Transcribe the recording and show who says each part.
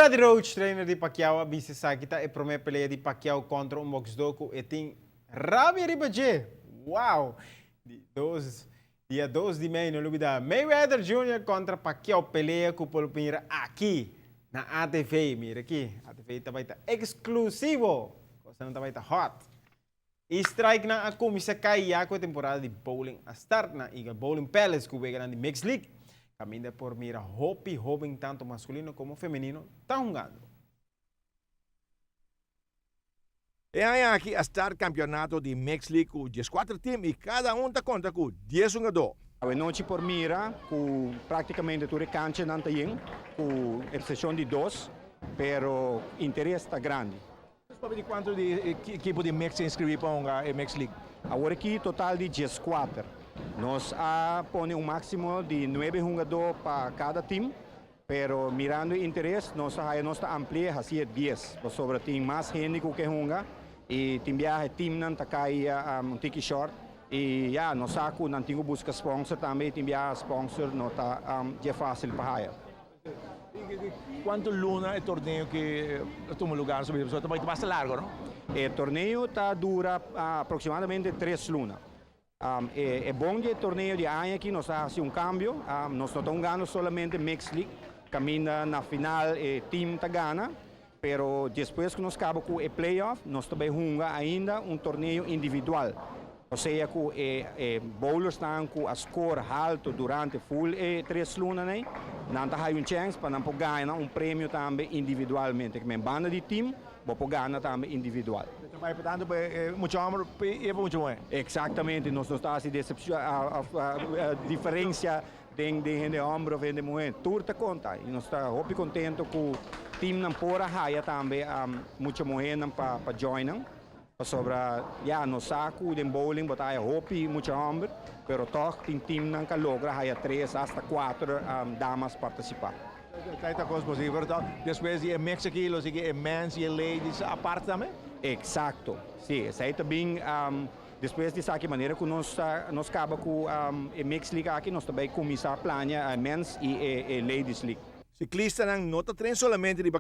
Speaker 1: Freddie Roach, trainer di Pacquiao, a bisa esaki ta e prome pelea di Pacquiao contra un boxdor cu e tin rabia riba dje. Wow! Di dos, dia dos di mei, no lubida, Mayweather Junior contra Pacquiao pelea cu por mira aki na ATV. Mira aki, ATV ta bay ta exclusivo. Cosnan ta bay ta hot. E strikenan a kuminsá kai ya ku e temporada di bowling a start na Eagle Bowling Palace ku weganan di Mixed League, kaminda por mira hopi hóben tantu maskulino komo femenino ta hungando.
Speaker 2: E aña aki a start kampionato di Mixed League ku dieskuater tim i kada un ta konta ku dies hungadó.
Speaker 3: Awe nochi por mira ku praktikamente tur e kanchanan ta yen, ku eksepshon di dos, pero interes ta grandi.
Speaker 2: Papia di kuantu di ekipo di mix a inskribí pa hunga e Mix League?
Speaker 3: Awor aki total di dieskuater. Nos a pone un máksimo di nuebe hungadó pa kada tim, pero mirando e interes nos a haya nos ta ampli'é hasié dies, pasobra tin mas hende ku ke hunga i tin biaha e timnan ta kai un tiki short i ya nos sa ku nan tin ku buska sponsor tambe i tin biaha sponsor no ta dje fásil pa haya.
Speaker 2: Cuanto luna e torneo ke ta tuma lugar so ta bai basta largo no?
Speaker 3: E torneo ta dura aproximadamente tres luna. E bon di e torneo di aña aki nos a haci un cambio, nos no ta hungando solamente mixed league caminda na final e team ta gana, Pero despues ku nos kaba ku e playoff, nos ta bai hunga ainda un torneo individual. Osea ku e e bowlersnan ku a score halto durante full e tres lunanan ei, nan ta haya un chèns pa nan por gana un premio tambe individualmente. Kimen banda di team, bo por gana tambe individual.
Speaker 2: Ta bai pa tantu pa e mucha hòmber i pa mucha muhé.
Speaker 3: Eksaktamente, nos no ta hasi desepshon òf diferensia Den den hende homber of hende muhe tur ta konta y nos ta hopi kontento ku teamnan por a haya tambe mucha muhenan pa pa join nan pasobra ya nos sa ku den bowling bo ta haya hopi mucha homber pero tog tin teamnan ka logra haya tres hasta kuater damas partisipa.
Speaker 2: Ta ta kos posibel pero despues di e mix aki lo sigui e mens y e ladies apart tambe?
Speaker 3: Exacto si esei ta bin. Despues di esaki manera ku nos ta nos kaba ku e mix league aki nos ta bai kuminsá plania e mens i e ladies league.
Speaker 2: Siklistanan no ta tren solamente riba.